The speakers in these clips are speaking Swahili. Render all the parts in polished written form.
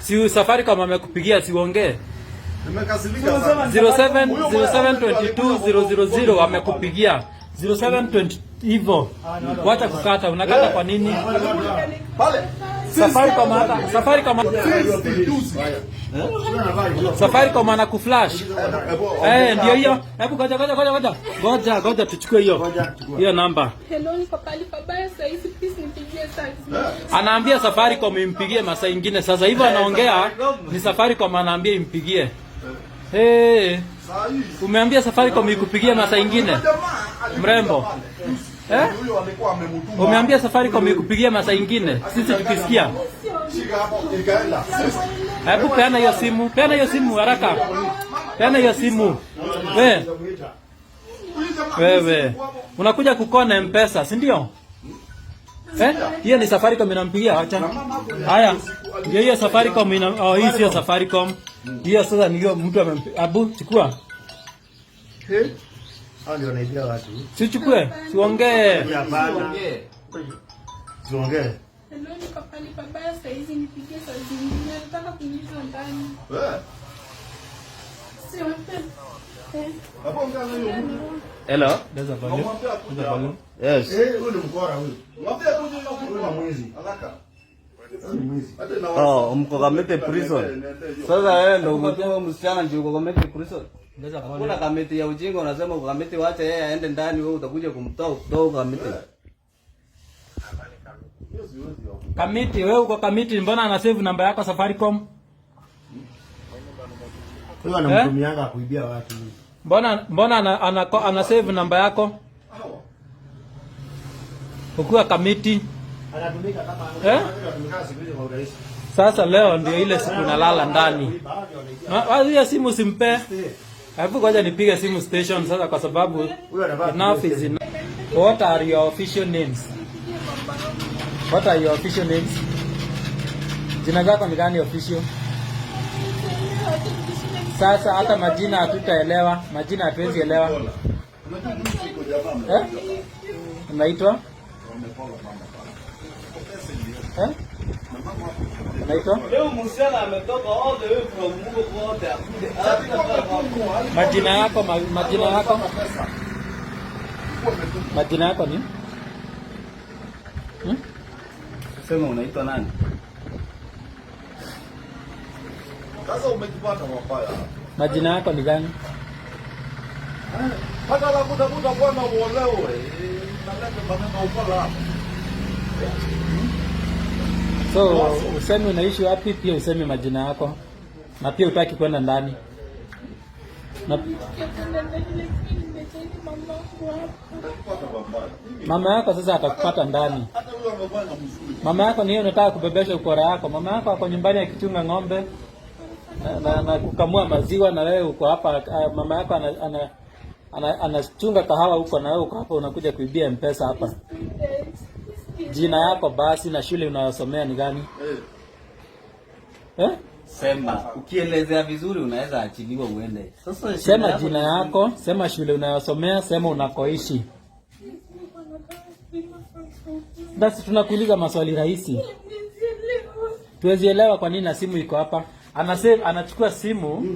Si Safaricom amekupigia, siuongee. Nimekasirika sana. 07 0722 000 amekupigia 0720 hivyo. Wacha kukata, unakata kwa nini? Pale. Safaricom, hata Safaricom, Juzi. Safaricom anakuflash. Eh, ndio hiyo. Hebu ngoja, ngoja, ngoja, ngoja. Ngoja, ngoja tuchukue hiyo. Hiyo namba. Hello, niko pahali pabaya saa hizi, please nipigie saa hizi. Anaambia Safaricom impigie masaa ingine. Sasa hivyo anaongea ni Safaricom anaambia impigie. Hey, Saa hii. Umeambia Safaricom ikupigie masaa ingine? Jamaa alikuja Mrembo. pale. Eh? Huyo alikuwa amemtuma. Umeambia Safaricom ikupigie masaa ingine? Sisi tukisikia. Shika hapo ikaenda. Hebu peana hiyo simu. Peana hiyo simu haraka. Peana hiyo simu. We, Huyu jamaa wewe. Unakuja kukona M-Pesa, si ndio? Eh? Hiyo ni Safaricom inampigia, acha. Haya. Ndio hiyo Safaricom ina, oh, hii sio Safaricom. Hiyo sasa ni hiyo mtu amempigia. Abu, chukua. Hao ndio wanaibia watu. Si uchukue, siongee. Hapana. Tuongee. Hello, niko pahali pabaya saa hizi, nipigie saa zingine. Nataka kuingizwa ndani. Eh. Sio, eh. Hapo ongea na huyo mtu. Hello. There's a volume. Mwambie akuje There's a hapa. volume. Yes. Eh, huyu ni mkora huyu. Mwambie akuje huyo mtu. Huyu ni mwizi. Haraka. Huyu ni mwizi. Hata na Oh, mko Kamiti prison. Sasa wewe ndio umetuma msichana ndio uko Kamiti prison. There's a volume. Kuna Kamiti ya ujinga, unasema uko Kamiti, wacha yeye aende ndani, wewe utakuja kumtoa kutoka Kamiti. Kamiti, wewe uko Kamiti, mbona ana save namba yako Safaricom? Huyu anamtumianga kuibia watu. Mbona ana save namba yako? Ukiwa Kamiti. Anatumika kama Eh? Anatumika siku hizi kwa urahisi. Sasa leo ndio ile siku nalala ndani. Hiyo simu simpe. Hebu ngoja nipige simu station sasa kwa sababu Huyu anavaa enough is enough. What are your official names? What are your official names? Jina zako ni gani official? Sasa hata majina hatutaelewa, majina hatuwezi elewa. Unajua juzi iko jamaa Eh? Unaitwa? Eh? Unaitwa? Leo msichana ametoka all the way from huko kote akuje. Majina yako, majina yako? Majina yako ni? Hmm? Sema unaitwa nani? Sasa umejipata mabaya. Majina yako ni gani? Hata la kutafuta bwana uolewe. Naleta maneno ukala hapa. So usemi unaishi wapi, pia usemi majina yako, na pia utaki kwenda ndani na Kwenda ndani, lakini nimecheki mamangu hapa. Utajipata mabaya. Mama yako sasa atakupata ndani. Hata huyo amefanya mzuri. Mama yako ni hiyo unataka kubebesha ukora yako. Mama yako ako nyumbani akichunga ng'ombe na kukamua maziwa, na wewe uko hapa. Mama yako anachunga kahawa huko, na wewe uko hapa unakuja kuibia M-Pesa hapa. Jina yako basi na shule unayosomea ni gani? Eh. Eh? Sema, ukielezea vizuri unaweza achiliwa uende. Sasa shida Sema yako jina yako, sema shule unayosomea, sema unakoishi. Basi tunakuuliza maswali rahisi. Tuwezi elewa kwa nini na simu iko hapa. Ana save, anachukua simu,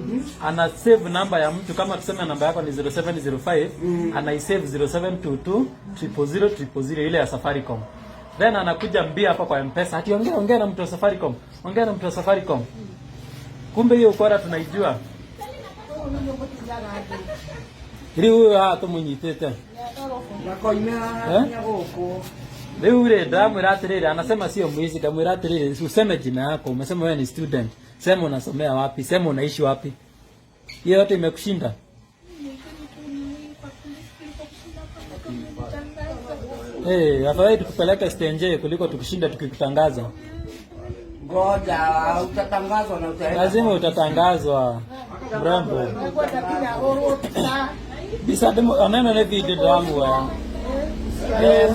ana save namba ya mtu, kama tuseme namba yako ni 0705, anaisave 0722 000 000, ile ya Safaricom. Then anakuja mbia hapa kwa M-Pesa. Ati ongea, ongea na mtu wa Safaricom. Ongea na mtu wa Safaricom. Kumbe hiyo ukora tunaijua. Riu huyo haha tumunyitite. Eh? Riu rĩ, ndamwĩra atĩrĩrĩ, anasema sio mwizi. Ndamwĩra atĩrĩrĩ, useme jina yako, umesema wewe ni student, sema unasomea wapi, sema unaishi wapi. Hiyo yote imekushinda. Eh, hey, afadhali tukupeleke stenje kuliko tukushinda tukikutangaza. Ngoja, utatangazwa na utaenda. Lazima utatangazwa, mrembo. Bisa demo aneno ne video damu wa. Eh.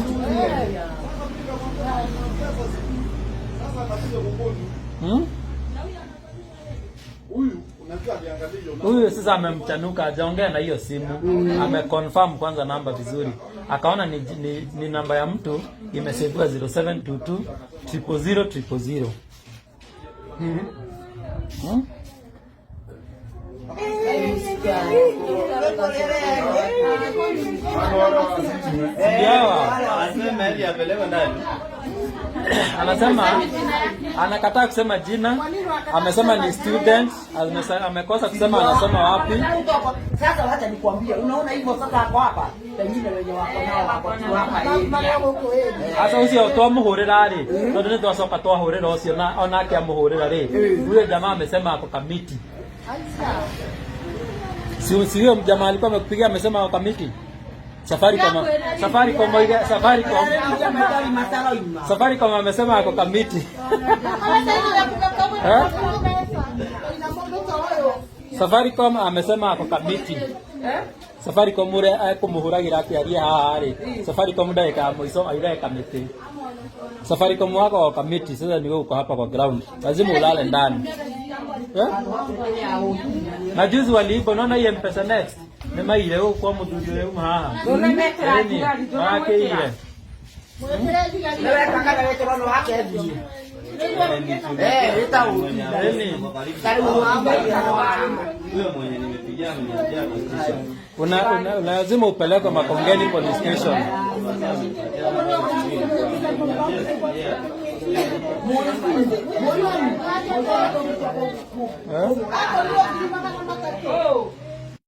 Sasa anakuja kukoni. Huyu unajua aliangalia hiyo namba. Huyu sasa amemchanuka, hajaongea na hiyo simu. Ameconfirm kwanza namba vizuri. Akaona ni namba ya mtu imeseviwa 0722 000 000. Hmm? Ndio hawa. Aseme hadi apelekwe ndani. Anasema anakataa kusema jina, amesema ni student, amekosa kusema anasoma wapi. Sasa wacha nikwambie, unaona hivyo sasa ako hapa, pengine wenye wako nao wako tu hapa hivi. Sasa ucio twamuhurira ri, tondu ni twacoka twahurira ucio na onake amuhurira ri, huyo jamaa amesema ako Kamiti. Si huyo jamaa alikuwa amekupigia amesema ako Kamiti. Safaricom Safaricom Safaricom Safaricom amesema ako Kamiti. Eh? Safaricom amesema ako Kamiti. Safaricom uria ekumuhuragira akiaria haha ri, Safaricom ndagika ya mwico aire Kamiti. Safaricom wako wa Kamiti, sasa ni wewe uko hapa kwa ground, lazima ulale ndani, eh? Na juzi waliiba, unaona hii M-Pesa Next nĩ maire gũkũ kwa mũthuri ũyũ uma haha. Ĩni, marakĩire. Nĩweka kana wekĩrwo no wake thiĩ. Eh, ĩta Ĩni. Huyo mwenye nimepigia ameniambia kwa station. Una lazima upelekwe Makongeni police station. Eh?